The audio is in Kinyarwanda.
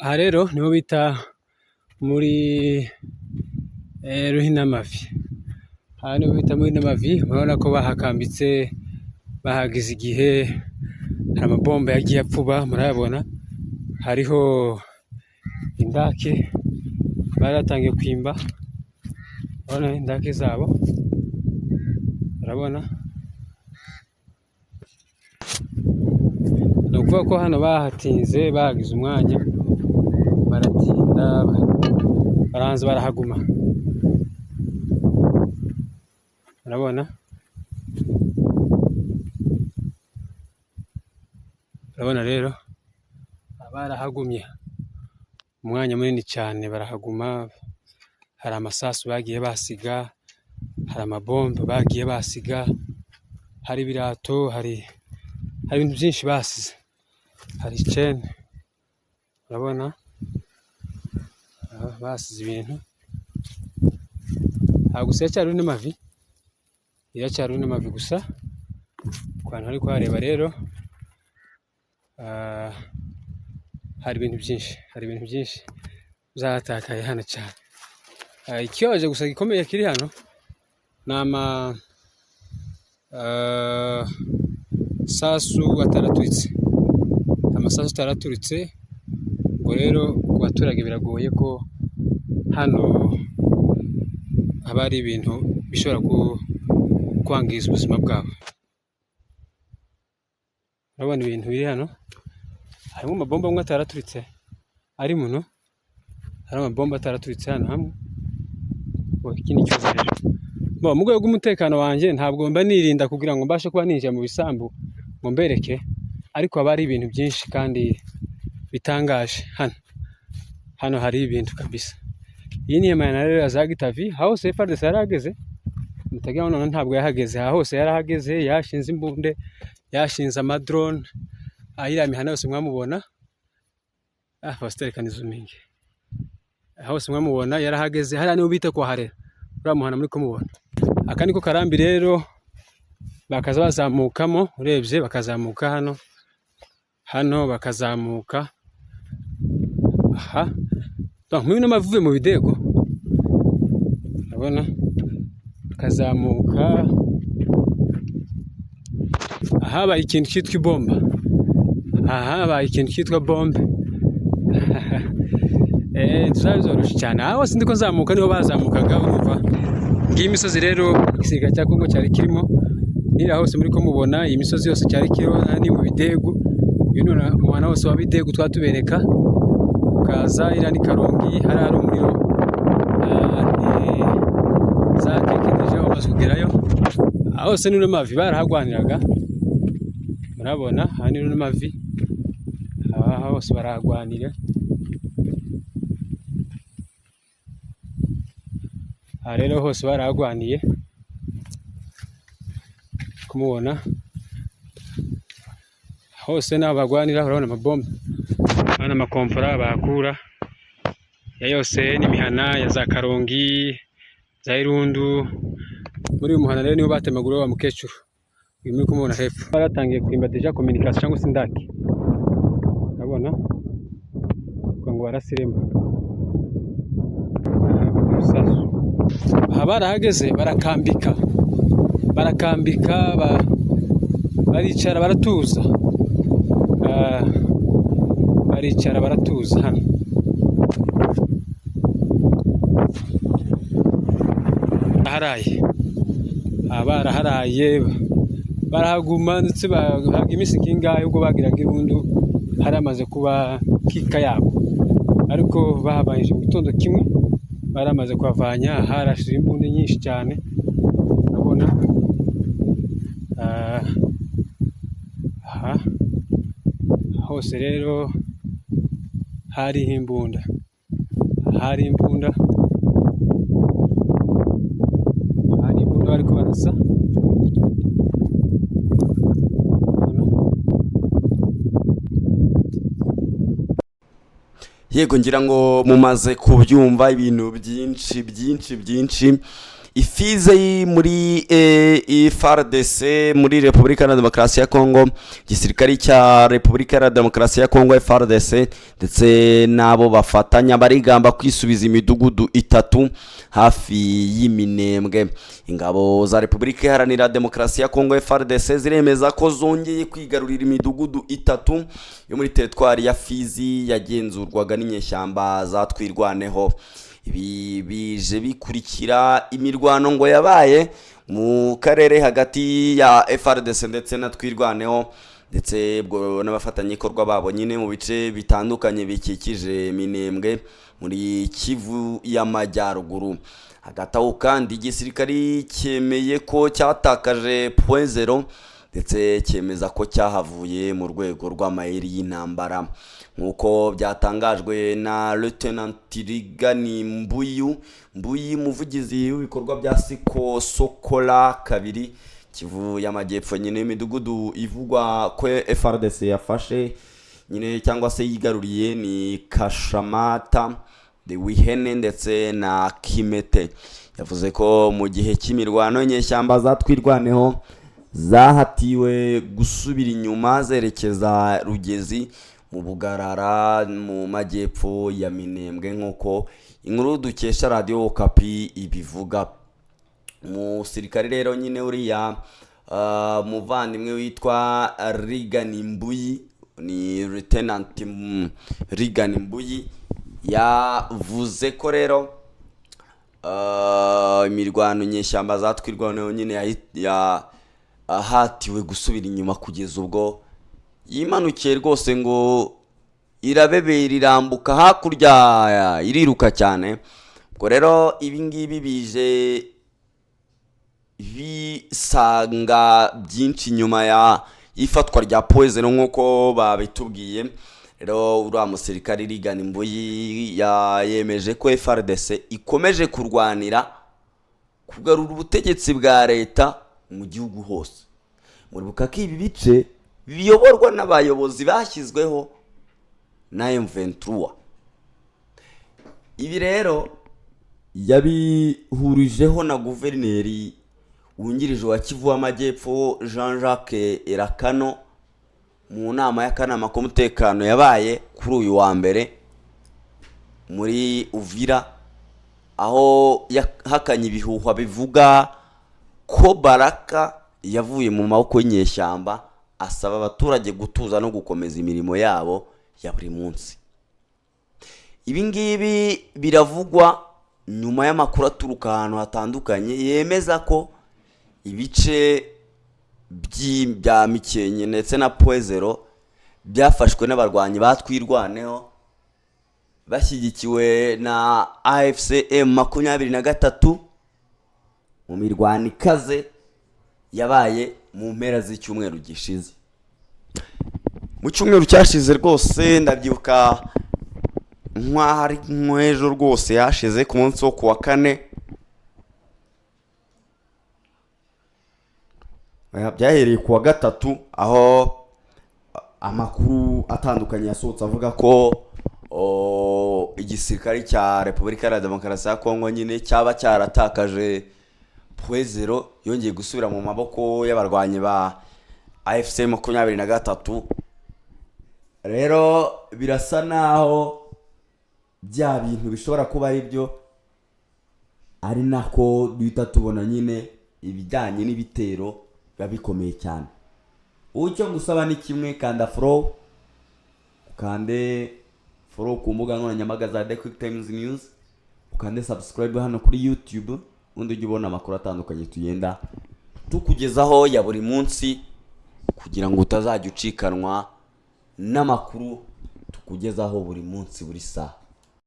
Aha rero niho bita muri Ruhinamavi. Aha niho bita muri Ruhinamavi, murabona ko bahakambitse, bahagize igihe, hari amabombe yagiye apfuba, murayabona, hariho indake bari batangiye kwimba, urabona indake zabo, urabona. Ni ukuvuga ko hano bahatinze, bahagize umwanya, baratinda, baranza barahaguma, urabona. Urabona rero barahagumye umwanya munini cyane, barahaguma, hari amasasu bagiye basiga, hari amabombe bagiye basiga, hari ibirato, hari ibintu byinshi basize, hari cene, urabona basize ibintu. Aha gusa iracyari Ruhinamavi, iracyari Ruhinamavi gusa, ku bantu bari kuhareba rero, hari ibintu byinshi, hari ibintu byinshi byatakaye hano cyane. Ikibabaje gusa gikomeye kiri hano ni amasasu ataraturitse, amasasu ataraturitse. Ubwo rero ku baturage biragoye ko hano haba hari ibintu bishobora kwangiza ubuzima bwabo. Urabona ibintu biri hano, harimo amabomba amwe ataraturitse ari muno, hari amabomba ataraturitse hano hamwe. Iki ni ikibazo rero. Mu rwego rw'umutekano wanjye ntabwo mba nirinda kugira ngo mbashe kuba ninjira mu bisambu ngo mbereke, ariko haba hari ibintu byinshi kandi bitangaje hano. Hano hari ibintu kabisa. Iyi ni Imana rero ya za Gitavi, aho hose FARDC yarahageze, mutagira ngo noneho ntabwo yahageze, aha hose yarahageze, yashinze imbunde, yashinze amadrone, iriya mihanda yose mwamubona, Pasiteri kanizuminge, aha hose mwamubona yarahageze, hariya niho bita kwa Harera, uriya muhanda muri kumubona. Aka niko karambi rero, bakaza bazamukamo, urebye bakazamuka hano, hano bakazamuka, aha, nk'uyu n'amavuye mu bidego, urabona, bakazamuka, ahabaye ikintu cyitwa ibomba, ahabaye ikintu cyitwa bombe, tuzabizoroshe cyane, aha hose ndiko nzamuka niho bazamukaga, urumva. Ngiyi imisozi rero igisirikare cya Kongo cyari kirimo, niriya hose muri ko mubona, iyi misozi yose cyari kiriho, ni mu bidegu, uyu ni umuhana wose wa Bidegu twatubereka, ukaza iriya ni Karongi, hariya hari umuriro, ni za keke deja bamaze kugerayo, aha hose ni Runomavi barahagwaniraga, murabona aha ni Runomavi, aha hose barahagwanira, aha rero hose barahagwaniye, kumubona hose naho bagwanira, urabona amabombe, urabona amakomfora bahakura, ya yose ni imihana ya za Karongi, za Irundu. Muri uyu muhana rero niho batemagura wa mukecuru uyu muri kumubona hepfo, baratangiye kwimba deja communication cyangwa se indake, urabona ngo barasiremo ibisasu. Aha barahageze barakambika, barakambika, baricara baratuza, baricara baratuza hano. Haraye baraharaye, barahaguma, ndetse bahaga iminsi kingahe ubwo bagiraga irundu, haramaze kuba kika yabo, ariko bahabanje mu gitondo kimwe baramaze kuhavanya, harashize imbunda nyinshi cyane, urabona. Aha hose rero hariho imbunda, hari imbunda, hari imbunda bariko barasa. Yego, ngira ngo mumaze kubyumva ibintu byinshi byinshi byinshi. I Fizi muri FARDC, muri Repubulika ya Demokarasi ya Kongo, igisirikare cya Repubulika ya Demokarasi ya Kongo FARDC ndetse n'abo bafatanya barigamba kwisubiza imidugudu itatu hafi y'Iminembwe. Ingabo za Repubulika Iharanira Demokarasi ya Kongo FARDC ziremeza ko zongeye kwigarurira imidugudu itatu yo muri teritwari ya Fizi yagenzurwaga n'inyeshyamba za Twirwaneho. Ibi bije bikurikira imirwano ngo yabaye mu karere hagati ya FARDC ndetse na Twirwaneho, ndetse ubwo n'abafatanyabikorwa babo nyine, mu bice bitandukanye bikikije Minembwe muri Kivu y'Amajyaruguru. Hagati aho kandi, igisirikari cyemeye ko cyatakaje Point Zéro, ndetse cyemeza ko cyahavuye mu rwego rw'amayeri y'intambara, nk'uko byatangajwe na Lieutenant Rigani Mbuyu Mbuyi, umuvugizi w'ibikorwa bya Siko Sokola 2, Kivu y'Amajyepfo. Nyine imidugudu ivugwa ko FARDC yafashe nyine cyangwa se yigaruriye ni Kashamata de Wihene ndetse na Kimete. Yavuze ko mu gihe cy'imirwano, inyeshyamba za Twirwaneho zahatiwe gusubira inyuma zerekeza Rugezi mu Bugarara mu majyepfo ya Minembwe, nk'uko inkuru dukesha Radiyo Okapi ibivuga. Umusirikare rero nyine uriya muvandimwe witwa Rigani Mbuyi, ni Lieutenant Rigani Mbuyi, yavuze ko rero imirwano inyeshyamba za Twirwaneho nyine yahatiwe gusubira inyuma kugeza ubwo yimanukiye rwose, ngo irabebera, irambuka hakurya, iriruka cyane. Ubwo rero ibi ngibi bije bisanga byinshi nyuma ya ifatwa rya Point Zéro, nk'uko babitubwiye. Rero uriya musirikare Rigani Mbuyi yemeje ko FARDC ikomeje kurwanira kugarura ubutegetsi bwa leta mu gihugu hose. Muribuka ko ibi bice biyoborwa n'abayobozi bashyizweho na M23. Ibi rero yabihurijeho na guverineri wungirije wa Kivu w'Amajyepfo Jean Jacques Erakano mu nama y'akanama k'umutekano yabaye kuri uyu wa mbere muri Uvira, aho yahakanye ibihuha bivuga ko Baraka yavuye mu maboko y'inyeshyamba, asaba abaturage gutuza no gukomeza imirimo yabo ya buri munsi. Ibi ngibi biravugwa nyuma y'amakuru aturuka ahantu hatandukanye yemeza ko ibice bya Mikenke ndetse na Point Zéro byafashwe n'abarwanyi ba Twirwaneho bashyigikiwe na AFC M23 mu mirwano ikaze yabaye mu mpera z'icyumweru gishize. Mu cyumweru cyashize rwose, ndabyibuka nk'aho ari nk'ejo rwose yashize, ku munsi wo ku wa kane. Oya, byahereye ku wa gatatu, aho amakuru atandukanye yasohotse avuga ko igisirikare cya Repubulika Iharanira Demokarasi ya Kongo nyine cyaba cyaratakaje Point Zéro, yongeye gusubira mu maboko y'abarwanyi ba AFC 23. Rero birasa naho bya bintu bishobora kuba ari byo, ari nako duhita tubona nyine ibijyanye n'ibitero biba bikomeye cyane. Wowe icyo ngusaba ni kimwe: kanda follow, ukande follow ku mbuga nkoranyambaga za The Quick Times News, ukande subscribe hano kuri YouTube, ubundi ujye ubona amakuru atandukanye tugenda tukugezaho ya buri munsi, kugira ngo utazajya ucikanwa n'amakuru tukugezaho buri munsi, buri saha.